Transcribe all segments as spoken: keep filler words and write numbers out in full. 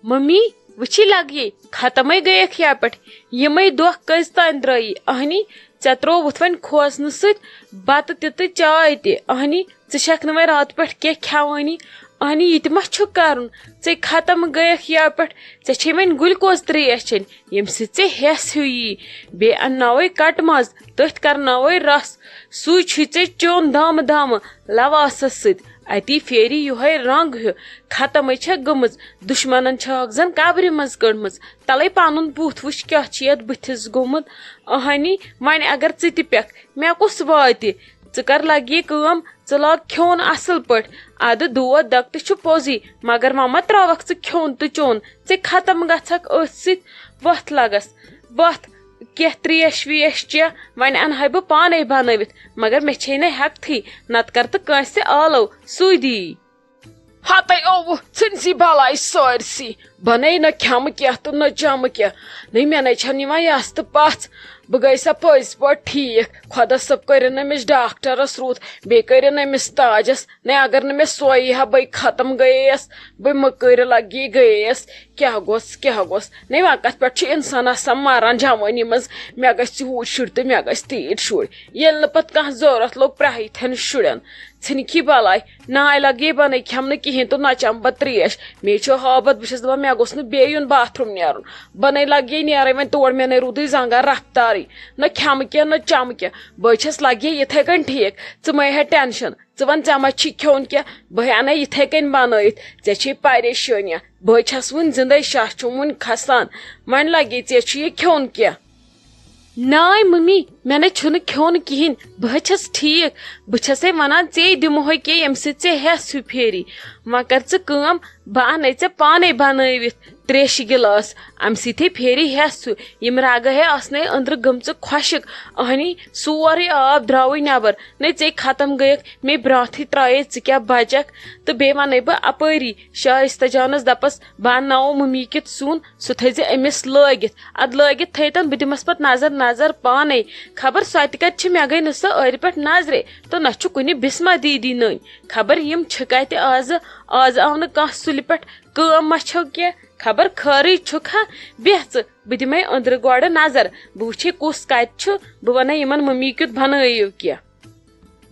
Mummy, وٕچھی لگیے، ختمے گٔیکھ یا پٮ۪ٹھ۔ یِمے دۄہ کٔژ تام درٛٲیی؟ اہنی، ژےٚ ترووُتھ وۄنۍ کھوژنہٕ سۭتۍ بتہٕ تہِ تہٕ چاے تہِ۔ اہنی، ژٕ چھکھ نہٕ وۄنۍ راتہٕ پٮ۪ٹھ کینٛہہ کھٮ۪وٲنی۔ اہنی، یہِ تہِ ما چھُ کرُن؟ ژے ختم گٔیکھ یا پٮ۪ٹھ؟ ژےٚ چھے وۄنۍ گلوکوز ترٛیش چیٚنۍ، ییٚمہِ سۭتۍ ژےٚ ہٮ۪س ہیوٗ یی۔ بیٚیہِ انناوے کٹہٕ ماز، تٔتھۍ کرناوے رس۔ سُے چھُے ژےٚ چیوٚن دامہٕ دامہٕ لواسس سۭتۍ۔ اتی پھیری یُہے رنگ ہیوٗ۔ ختمے چھےٚ گٔمٕژ۔ دُشمنن چھہکھ زن قبرِ منٛز کٔڑمٕژ۔ تلے پنُن بُتھ وٕچھ، کیٛاہ چھُ یتھ بٕتھِس گوٚمُت۔ اہنی، وۄنۍ اگر ژٕ تہِ پٮ۪کھ، مےٚ کُس واتہِ؟ ژٕ کر لگی کٲم، ژٕ لاگ کھیوٚن اصل پٲٹھۍ۔ ادٕ دود دگ تہِ چھُ پوٚزُے، مگر وۄنۍ ما تراوکھ ژٕ کھیوٚن تہٕ چیوٚن؟ ژےٚ ختم گژھکھ أتھۍ سۭتۍ۔ وۄتھ لگس، وۄتھ۔ کینٛہہ ترٛیش ویش چےٚ، وۄنۍ انہٕ ہاے بہٕ پانے بنٲوِتھ، مگر مےٚ چھے نہٕ ہٮ۪کتھٕے، نتہٕ کر تہٕ کٲنٛسہِ آلو، سُے دی۔ ہتے اووُ، ژھٕنسی بلاے سٲرسٕے۔ بنے نہ کھٮ۪مہٕ کینٛہہ تہٕ نہ چمہٕ کینٛہہ۔ نٔے مےٚ نے چھنہٕ یِوان یس تہٕ پژھ۔ بہٕ گٔے سا پٔزۍ پٲٹھۍ ٹھیٖک۔ خۄدا صٲب کٔرِن أمِس ڈاکٹرس رُت، بیٚیہِ کٔرِن أمِس تاجس۔ نٔے اگر نہٕ مےٚ سۄے یی ہا، بے ختم گٔیس، بے مٔکٕرۍ لگی گٔیس۔ کیٛاہ گوٚژھ، کیٛاہ گوٚژھ؟ نٔے وۄنۍ کتھ پٮ۪ٹھ چھُ انسان آسان مران جوٲنی منٛز؟ مےٚ گژھِ ہوٗت شُرۍ تہٕ مےٚ گژھِ تیٖتۍ شُرۍ۔ ییٚلہِ نہٕ پتہٕ کانٛہہ ضروٗرت لوٚگ پرٛاہہِ تھٮ۪ن شُرٮ۪ن۔ ژھٕنکھی بلاے، ناے لگے بنے کھٮ۪مہٕ نہٕ کِہیٖنۍ تہٕ نہ چمہٕ بہٕ ترٛیش۔ مے چھُ ہابت، بہٕ چھس دپان مےٚ گوٚژھ نہٕ بیٚیہِ یُن باتھ روٗم نیرُن۔ بنے لگے نیرے وۄنۍ تور، مےٚ نے روٗدٕے زنگار رفتارٕے۔ نہ کھٮ۪مہٕ کینٛہہ نہ چمہٕ کینٛہہ، بہٕ چھس لگے یِتھے کٔنۍ ٹھیٖک۔ ژٕ مہ ہےٚ ٹینشن۔ ژٕ ون ژےٚ ما چھی کھیوٚن کینٛہہ؟ بہٕ ہے انَے یِتھے کٔنۍ بنٲیِتھ، ژےٚ چھے پریشٲنی۔ بہٕ ہے چھس وُنہِ زندے، شاہ چھُم وُنہِ کھسان۔ وۄنۍ لگے ژےٚ چھُ یہِ کھیوٚن کینٛہہ۔ ناے ممی، مےٚ نے چھُنہٕ کھیوٚن کِہیٖنۍ، بہٕ ہے چھَس ٹھیٖک۔ بہٕ چھَسے وَنان، ژے دِمہوے کینٛہہ، ییٚمہِ سۭتۍ ژےٚ ہٮ۪س ہیوٗ پھیری۔ وۄنۍ کر ژٕ کٲم، بہٕ اَنے ژےٚ پانے بنٲوِتھ تریشہِ گِلاس۔ اَمہِ سۭتۍ ہے پھیری ہٮ۪س ہیوٗ۔ یِم رگہٕ ہے آسنے أنٛدرٕ گٔمژٕ خۄشٕک، اہنی سورُے آب درٛاوٕے نٮ۪بر۔ نے ژے ختم گٔیَکھ، مے برٛونٛٹھٕے ترٛایے ژٕ کیٛاہ بچکھ۔ تہٕ بیٚیہِ وَنے بہٕ اَپٲری شایستہ جانَس، دَپَس، بہٕ اَنناوو مُمی کیُتھ سیُن، سُہ تھٲیزِ أمِس لٲگِتھ۔ اَدٕ لٲگِتھ تھٲیتَن، بہٕ دِمَس پَتہٕ نظر نظر پانَے۔ خبر سۄ تہِ کَتہِ چھِ، مےٚ گٔے نہٕ سۄ أرِ پٮ۪ٹھ نظرے، تہٕ نہ چھُ کُنہِ بِسمہ دیٖدی نٔنۍ۔ خبر یِم چھِ کَتہِ آزٕ، آزٕ آو نہٕ کانٛہہ سُلہِ پٮ۪ٹھ۔ کٲم ما چھَو کینٛہہ؟ خبر خٲرٕے چھُکھا؟ بیٚہہ ژٕ، بہٕ دِمَے أنٛدرٕ گۄڈٕ نظر، بہٕ وٕچھے کُس کَتہِ چھُ، بہٕ وَنَے یِمَن مُمی کیُتھ بَنٲیِو کینٛہہ۔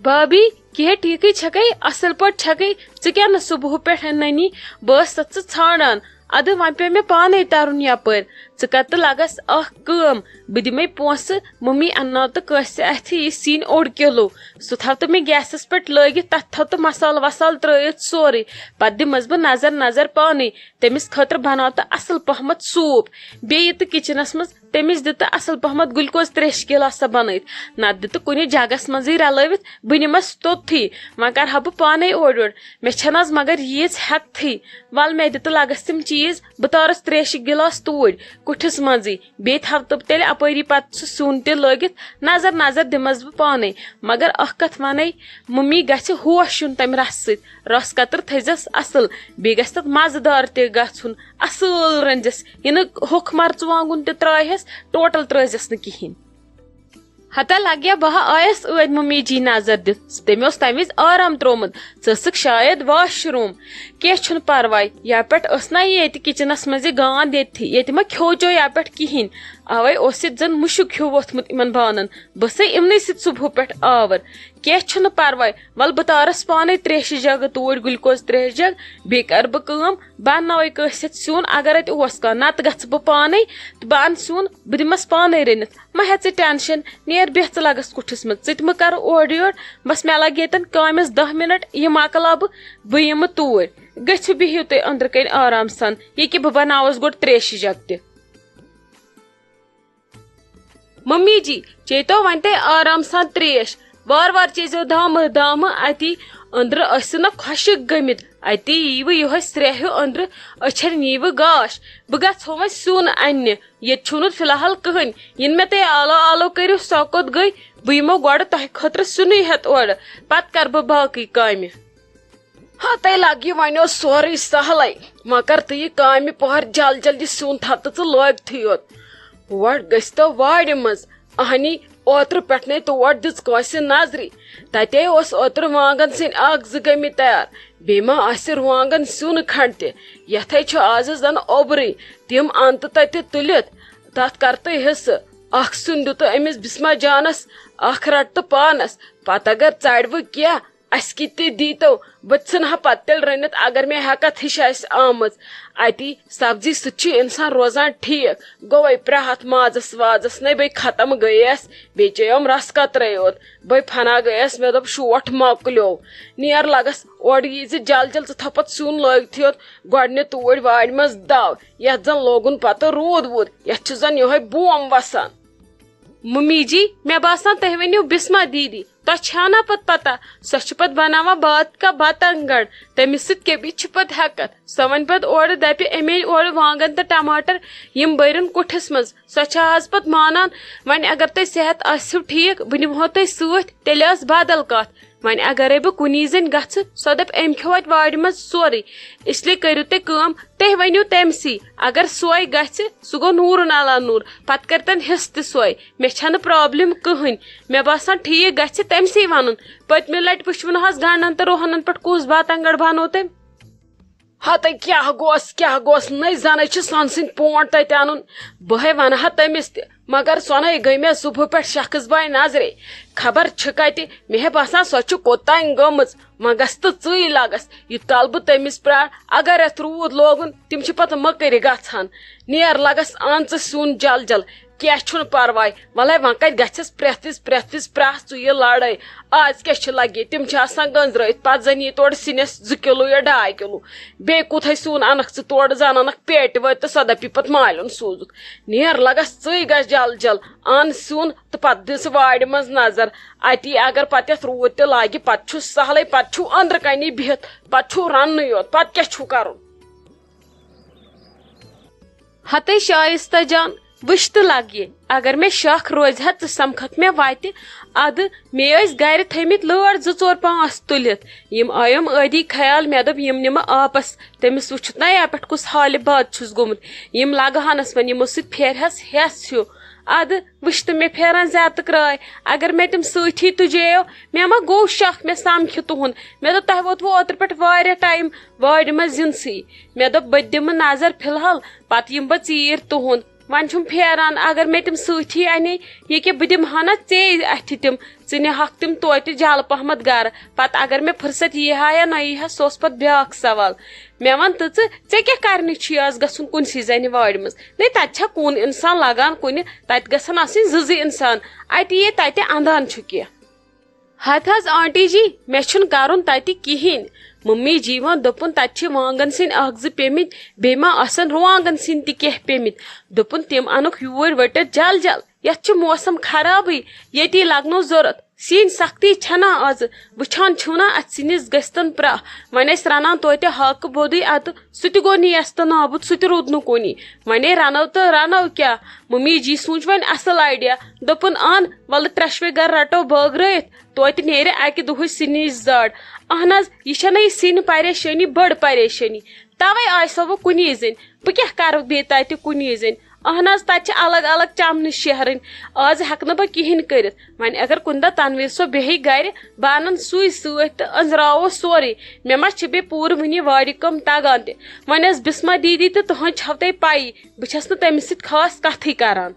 بابی، کیٛاہ ٹھیٖکٕے چھَکھَے؟ اَصٕل پٲٹھۍ چھَکھَے؟ ژٕ کیٛاہ نہٕ صُبحہٕ پٮ۪ٹھ نٔنی؟ بہٕ ٲسَتھ ژٕ ژھانٛڈان۔ اَدٕ وۄنۍ پیوٚو مےٚ پانَے تَرُن یَپٲرۍ۔ ژٕ کَر تہٕ لَگَس اَکھ کٲم، بہٕ دِمَے پونٛسہٕ، مُمی اَنناو تہٕ کٲنٛسہِ اَتھِ یہِ سِنۍ اوٚڑ کِلوٗ۔ سُہ تھاو تہٕ مےٚ گیسَس پٮ۪ٹھ لٲگِتھ، تَتھ تھاو تہٕ مصالہٕ وصالہٕ ترٛٲیِتھ سورُے۔ پَتہٕ دِمَس بہٕ نظر نظر پانَے۔ تٔمِس خٲطرٕ بناو تہٕ اصل پہمتھ سوٗپ۔ بیٚیہِ یہِ تہٕ کچنس منٛز تٔمِس دِ تہٕ اصل پہمتھ گلوکوز تریشہِ گلاسہ بنٲوِتھ، نتہٕ دِ تہٕ کُنہِ جگس منٛزٕے رلٲوِتھ، بہٕ نِمس توٚتتھٕے۔ وۄنۍ کرٕ ہا بہٕ پانے اورٕ یورٕ، مےٚ چھنہٕ از مگر ییٖژ ہٮ۪کتھٕے۔ ول مےٚ دِ تہٕ لگس تِم چیٖز، بہٕ تارس تریشہِ گلاس توٗرۍ کُٹھِس منٛزٕے، بیٚیہِ تھاو تہٕ بہٕ تیٚلہِ اپٲری پتہٕ سُہ سیُن تہِ لٲگِتھ، نظر نظر دِمس بہٕ پانے۔ مگر اکھ کتھ ونے، ممی گژھِ ہوش یُن تمہِ رسہٕ سۭتۍ۔ رس قطرٕ تھٲیزٮ۪س اصل، بیٚیہِ گژھِ تتھ مزٕ دار تہِ گژھُن، اصل رٔنزٮ۪س۔ یہِ نہٕ ہوٚکھ مرژٕوانٛگُن تہِ ترٛایہٮ۪س، ٹوٹل ترٛٲیزٮ۪س نہٕ کِہیٖنۍ۔ ہتا لگیا بہٕ ہا آیس ٲدۍ ممی جی نظر دِتھ، تٔمۍ اوس تمہِ وِزِ آرام ترٛوومُت، ژٕ ٲسٕکھ شاید واش روٗم۔ کینٛہہ چھُنہٕ پرواے، یا پٮ۪ٹھ ٲس نا یہِ ییٚتہِ کچنس منٛز یہِ گانٛد ییٚتھی، ییٚتہِ ما کھیوٚو چیوٚو یا پٮ۪ٹھ کِہیٖنۍ۔ اوے اوس ییٚتہِ زن مُشُک ہیوٗ ووٚتھمُت یِمن بانن۔ بہٕ ٲسے یِمنٕے سۭتۍ صُبحہٕ پٮ۪ٹھ آور۔ کینٛہہ چھُنہٕ پرواے، ول بہٕ تارس پانے تریشہِ جگہٕ توٗرۍ گلوکوز تریشہِ جگ، بیٚیہِ کرٕ بہٕ کٲم، بہٕ انناوے کٲنٛسہِ سۭتۍ سیُن، اگر اتہِ اوس کانٛہہ، نتہٕ گژھٕ بہٕ پانے تہٕ بہٕ انہٕ سیُن، بہٕ دِمس پانے رٔنِتھ۔ مہ ہےٚ ژٕ ٹینشن، نیر بیٚہہ ژٕ لگس کُٹھِس منٛز، ژٕ تہِ مہ کر اورٕ یورٕ، بس مےٚ لگہِ ییٚتٮ۪ن کامٮ۪س دہ منٹ، یہِ مۄکلاو بہٕ، بہٕ یِمہٕ توٗرۍ۔ گٔژھِو بِہِو تُہۍ أنٛدرٕ کنۍ آرام سان، یہِ کہِ بہٕ بناوس گۄڈٕ تریشہِ جگ تہِ۔ ممی جی، چیتو وۄنۍ تۄہہِ آرام سان تریش۔ وار وار چیزیو دامہٕ دامہٕ، اتی أنٛدرٕ ٲسِو نہ خۄشٕک گٔمٕتۍ، اتی ییٖوٕ یِہوٚے سرٛیٚہہ ہیوٗ أنٛدرٕ، أچھن نیٖوٕ گاش۔ بہٕ گژھو وۄنۍ سیُن اننہِ، ییٚتہِ چھُو نہٕ فی الحال کٕہٕنۍ۔ یِنہٕ مےٚ تُہۍ آلو آلو کٔرِو، سۄ کوٚت گٔے؟ بہٕ یِمو گۄڈٕ تۄہہِ خٲطرٕ سیُنٕے ہٮ۪تھ اورٕ، پتہٕ کرٕ بہٕ باقٕے کامہِ۔ ہتے لگہِ وۄنۍ اوس سورُے سہلے، وۄنۍ کر تہٕ یہِ کامہِ پہر جل جل، یہِ سیُن تھاو تہٕ ژٕ لٲگتھٕے یوت۔ ہور گٔژھۍ تو وارِ منٛز، اہنی اوترٕ پٮ۪ٹھنَے تور دِژ کٲنٛسہِ نظرٕے۔ تَتے اوس اوترٕ وانٛگن سٕنٛدۍ اکھ زٕ گٔمٕتۍ تیار، بیٚیہِ ما آسہِ رُوانٛگن سیُن کھنٛڈ تہِ؟ یَتھَے چھُ آزٕ زَن اوٚبرٕے، تِم اَنتہٕ تَتہِ تُلِتھ، تَتھ کَرتہٕ حِصہٕ۔ اکھ سیُن دیُتہٕ أمِس بسمہ جانَس، اکھ رَٹتہٕ پانَس، پَتہٕ اگر ژَڑِ وٕ کینٛہہ، اَسہِ کِتھ تہِ دیٖتو، بہٕ ژھٕنہٕ ہا پَتہٕ تیٚلہِ رٔنِتھ اگر مےٚ ہٮ۪کَتھ ہِش آسہِ آمٕژ۔ اَتی سبزی سۭتۍ چھُ اِنسان روزان ٹھیٖک۔ گوٚوَے پرٛاہ ہَتھ مازَس وازَس، نَے بے ختم گٔیَس، بیٚیہِ چیٚیوم رَس قطرَے یوت۔ بے فنا گٔیَس، مےٚ دوٚپ شوٹھ مۄکلیو۔ نیر لَگَس اورٕ یہِ زِ جل جل ژٕ تھاو پَتہٕ سیُن لٲگتھٕے یوت، گۄڈٕنہِ توٗرۍ وارِ منٛز دَو، یَتھ زَن لوگُن پَتہٕ روٗد ووٗد، یَتھ چھُ زَن یِہوٚے بوم وَسان۔ ممی جی، مےٚ باسان تُہۍ ؤنِو بسمہ دیدی، تۄہہِ چھا نا پتہٕ پتہ، سۄ چھِ پتہٕ بناوان بات کا بتنگڑ، تٔمِس سۭتۍ کٔمِس چھِ پتہٕ ہٮ۪کتھ؟ سۄ وۄنۍ پتہٕ اورٕ دپہِ، أمۍ أنۍ اورٕ وانگن تہٕ ٹماٹر، یِم بٔرِن کُٹھِس منٛز۔ سۄ چھا آز پتہٕ مانان؟ وۄنۍ اگر تۄہہِ صحت آسِو ٹھیٖک، بہٕ نِمہو تۄہہِ سۭتۍ، تیٚلہِ ٲس بدل کتھ۔ وۄنۍ اگرے بہٕ کُنی زٔنۍ گژھٕ، سۄ دپہِ، أمۍ کھیوٚو اتہِ وارِ منٛز سورُے۔ اس لیے کٔرِو تُہۍ کٲم، تُہۍ ؤنِو تٔمسٕے، اگر سۄے گژھِ، سُہ گوٚو نوٗرُن علی نوٗر، پتہٕ کرتن حصہٕ تہِ سۄے۔ مےٚ چھنہٕ پرابلم کٕہٕنۍ۔ مےٚ باسان ٹھیٖک گژھِ تٔمسٕے ونُن۔ پٔتمہِ لٹہِ وٕچھوُنہس گنڈن تہٕ روہنن پٮ۪ٹھ کُس بتنگڑ بنوو تٔمۍ۔ ہتے کیٛاہ گوس، کیٛاہ گوس، نٔے زنَے چھِ سۄنہٕ سٕنٛدۍ پونٛڈ تتہِ انُن۔ بہٕ ہے ونہٕ ہا تٔمِس تہِ، مگر سۄنَے گٔے مےٚ صبحہٕ پٮ۪ٹھ شخص باے نظرے۔ خبر چھِ کتہِ، مےٚ ہے باسان سۄ چھِ کوٚتام گٔمٕژ۔ وۄنۍ گژھ تہٕ ژٕے لگس، یہِ تل بہٕ تٔمِس پرٛارٕ۔ اگر یتھ روٗد لوگُن، تِم چھِ پتہٕ مٔکٕرۍ گژھان۔ نیر لگس، ان ژٕ سیُن جل جل۔ کینٛہہ چھُنہٕ پرواے، ولے وۄنۍ کتہِ گژھٮ۪س پرٛٮ۪تھ وِزِ، پرٛٮ۪تھ وِزِ پرٛاہ ژٕ یہِ لڑٲے۔ آز کیٛاہ چھِ لگہِ، تِم چھِ آسان گٔنزرٲیِتھ، پتہٕ زن یی تورٕ سِنِس زٕ کِلوٗ یا ڈاے کِلوٗ۔ بیٚیہِ کوٗتاہ سیُن انکھ ژٕ تورٕ، زن انکھ پیٹہِ وٲرۍ تہٕ سۄ دپی پتہٕ مالِیُن سوٗزُکھ۔ نیر لگس ژٕے گژھ جل جل، ان سیُن تہٕ پتہٕ دِ ژٕ وارِ منٛز نظر۔ اتی اگر پتہٕ یتھ روٗد تہِ لاگہِ، پتہٕ چھُ سہلٕے، پتہٕ چھُو أنٛدرٕ کنی بِہِتھ، پتہٕ چھُو رننُے یوت، پتہٕ کیٛاہ چھُو کرُن؟ ہتے شایستہ جان، وٕچھ تہٕ لگہِ، اگر مےٚ شک روزِ ہا، ژٕ سمکھکھ مےٚ وتہِ۔ ادٕ مےٚ ٲسۍ گرِ تھٲمٕتۍ لٲر زٕ ژور پانٛژھ تُلِتھ، یِم آیَم ٲدی خیال، مےٚ دوٚپ، یِم نِمہٕ آپس، تٔمِس وٕچھُتھ نا یپٮ۪ٹھ کُس حالہِ باد چھُس گوٚمُت، یِم لگہٕ ہنس وۄنۍ یِمو سۭتۍ پھیرہس ہٮ۪س ہیوٗ۔ ادٕ وٕچھ تہٕ مےٚ پھیران زیادٕ کرٛاے، اگر مےٚ تِم سۭتی تُجییو، مےٚ ما گوٚو شک، مےٚ سمکھِ تُہُنٛد۔ مےٚ دوٚپ، تۄہہِ ووتوٕ اوترٕ پٮ۪ٹھ واریاہ ٹایم وارِ منٛز یِنسٕے۔ مےٚ دوٚپ، بہٕ تہِ دِمہٕ نظر فی الحال، پتہٕ یِمہٕ بہٕ ژیٖرۍ تُہُنٛد۔ وۄنۍ چھُم پھیران، اگر مےٚ تِم سۭتی انے، ییٚکیٛاہ بہٕ دِمہٕ ہا نہ ژے اَتھِ تِم، ژٕ نِہَکھ تِم توتہِ جلہٕ پہمتھ گرٕ۔ پتہٕ اگر مےٚ فرصت یی ہا یا نہ یی ہا، سُہ اوس پتہٕ بیٛاکھ سوال۔ مےٚ وَن تہٕ ژٕ، ژےٚ کیٛاہ کرنہِ چھُے آز گژھُن کُنسٕے زَنہِ وارِ منٛز؟ نے، تَتہِ چھا کُن اِنسان لگان کُنہِ؟ تَتہِ گژھن آسٕنۍ زٕ زٕ اِنسان۔ اَتی یے تَتہِ اَندان چھُ کینٛہہ۔ ہتہٕ حظ آنٹی جی، مےٚ چھُنہٕ کرُن تتہِ کِہیٖنۍ۔ ممی جی ووٚن، دوٚپُن، تتہِ چھِ وانگن سٕنٛدۍ اکھ زٕ پیمٕتۍ، بیٚیہِ ما آسن رُوانگن سٕنٛدۍ تہِ کینٛہہ پیمٕتۍ؟ دوٚپُن، تِم انُکھ یوٗرۍ ؤٹِتھ جل جل، یتھ چھُ موسم خرابٕے، ییٚتی لگنو ضروٗرت۔ سِنۍ سختی چھنا آزٕ، وٕچھان چھِو نا اتھ سِنِس گٔژھتن پرٛاہ۔ وۄنۍ ٲسۍ رنان توتہِ ہاکہٕ بودٕے اتہٕ، سُہ تہِ گوٚو نیس تہٕ نابُد، سُہ تہِ روٗد نہٕ کُنی۔ وۄنۍ ہے رنو تہٕ رنو کیٛاہ؟ ممی جی سوٗنچ وۄنۍ اصل آیڈیا، دوٚپُن، ان ولہٕ ترٛٮ۪شوَے گرٕ رٹو بٲگرٲیِتھ، توتہِ نیرِ اکہِ دۄہٕچ سِنِچ زڈ۔ اہن حظ، یہِ چھنہٕ یہِ سِنۍ پریشٲنی بٔڑ پریشٲنی، توے آیسو بہٕ کُنی زٔنۍ۔ بہٕ کیٛاہ کرٕ بیٚیہِ تتہِ کُنی زٔنۍ؟ اہن حظ، تتہِ چھِ الگ الگ چمنہٕ شیہرٕنۍ، آز ہٮ۪کہٕ نہٕ بہٕ کِہیٖنۍ کٔرِتھ۔ وۄنۍ اگر کُنہِ دۄہ تنویر صٲب بیٚہہِ گرِ، بہٕ انن سُے سۭتۍ تہٕ أنٛزراوو سورُے۔ مےٚ ما چھِ بیٚیہِ پوٗرٕ وُنہِ وارِ کٲم تگان تہِ۔ وۄنۍ ٲس بسمہ دیدی تہٕ تُہنٛز چھو تۄہہِ پَیی، بہٕ چھس نہٕ تٔمِس سۭتۍ خاص کتھٕے کران۔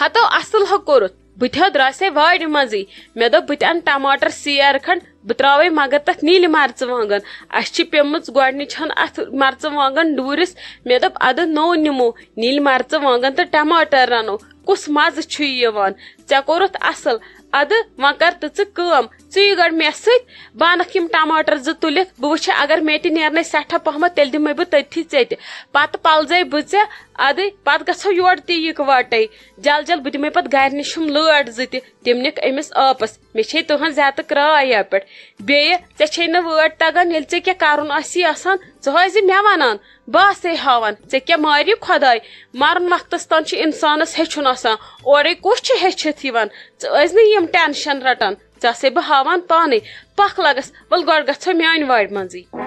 ہتو اصل ہا کوٚرُتھ، بہٕ تہِ ہا درٛاسے وارِ منٛزٕے۔ مےٚ دوٚپ، بہٕ تہِ انہٕ ٹماٹر سیر کھنڈ، بہٕ ترٛاوے مگر تتھ نیٖلۍ مرژٕ وانگن۔ اسہِ چھِ پیمٕژ گۄڈنِچ ہن اتھ مرژٕ وانگن ڈوٗرِس۔ مےٚ دوٚپ، ادٕ نوٚو نِمو، نیٖلۍ مرژٕ وانگن تہٕ ٹماٹر رنو، کُس مزٕ چھُ یِوان۔ ژےٚ کوٚرُتھ اصل۔ ادٕ وۄنۍ کر تہٕ ژٕ کٲم، ژٕ یہِ گۄڈٕ مےٚ سۭتۍ، بہٕ انکھ یِم ٹماٹر زٕ تُلِتھ، بہٕ وٕچھِ اگر مےٚ تہِ نیرنے سٮ۪ٹھاہ پہمتھ، تیٚلہِ دِمے بہٕ تٔتھی ژےٚ تہِ۔ پتہٕ پلزے بہٕ ژےٚ، ادٕ پتہٕ گژھو یورٕ تہِ یِکوٹے۔ جل جل بہٕ دِمے پتہٕ گرِ نِش یِم لٲر زٕ تہِ، تِم نِکھ أمِس آپس۔ مےٚ چھے تُہنٛز زیادٕ کراے یپٲٹھۍ۔ بیٚیہِ ژےٚ چھے نہٕ وٲر تگان، ییٚلہِ ژےٚ کینٛہہ کرُن آسی آسان، ژٕ ٲسۍ زِ مےٚ ونان، بہٕ آسے ہاوان۔ ژےٚ کیٛاہ ماری خۄداے؟ مرن وقتس تام چھُ انسانس ہیٚچھُن آسان، اورے کُس چھُ ہیٚچھِتھ یِوان؟ ژٕ ٲسۍ نہٕ یِم ٹینشن رٹان، ژےٚ آسے بہٕ ہاوان پانے۔ پکھ لگس، ول گۄڈٕ گژھو میانہِ وارِ منٛزٕے۔